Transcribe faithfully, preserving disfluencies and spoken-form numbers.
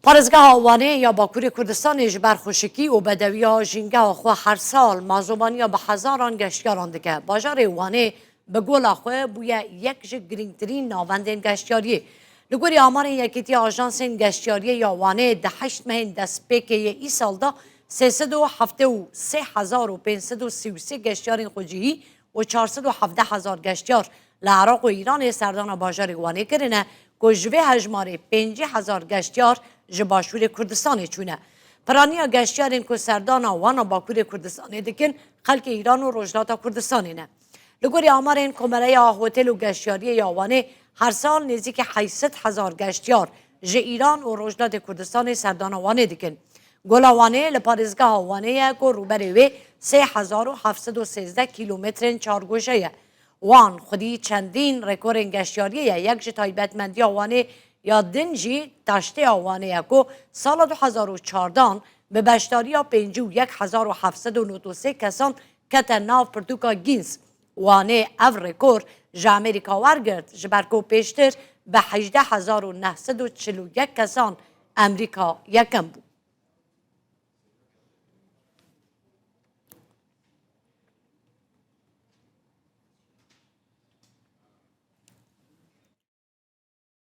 Parêzgeha Wanê ya Bakurê Kurdistanê ji ber xweşikî û bedewiya jîngeha xwe her sal mazobaniya bi hezaran geştyaran dike. Bajarê Wanê bi gola xwe bûye yek ji girîngtirîn navendên geştyariyê. Li gorî amarên Yekîtiya Ajansên Geştyariyê ya Wanê, di heşt mehên destpêkê yê îsal de sê sed û heftê û sê hezar û pênc sed û sî û sê geştyarên xwecihî û çar sed û hevdeh hezar geştyar li Iraq û Îranê serdana bajarê Wanê kirine, ku ji vê hejmarê pêncî hezar geştyar ji Başûrê Kurdistanê çûne. Piraniya geştyarên ku serdana wana Bakurê Kurdistanê dikin, xelkê Îran û Rojhilata Kurdistanê ne. Li gorî amarên Komeleya Hotel û Geştyariyê ya Wanê, her sal nêzîkî heyşt sed hezar geştyar ji Îran û Rojhilatê Kurdistanê serdana Wanê dikin. Gola Wanê li parêzgeha Wanê ye ku rûberê wê sê hezar û heft sed û sêzdeh kîlometrên çargoşe ye. Wan xwedî çendîn rekorên geştyariyê ye. Yek ji taybetmendiya Wanê ya din jî taştêya Wanê ye ku sala du hezar û çardan bi beşdariya pêncî û yek hezar û heft sed û nod û sê kesan kete nav pirtûka Guinness. Wanê ev rekor ji Amerîka wergirt, ji ber ku pêştir bi hejdeh hezar û neh sed û çil û yek kesan Amerîka yekem bû.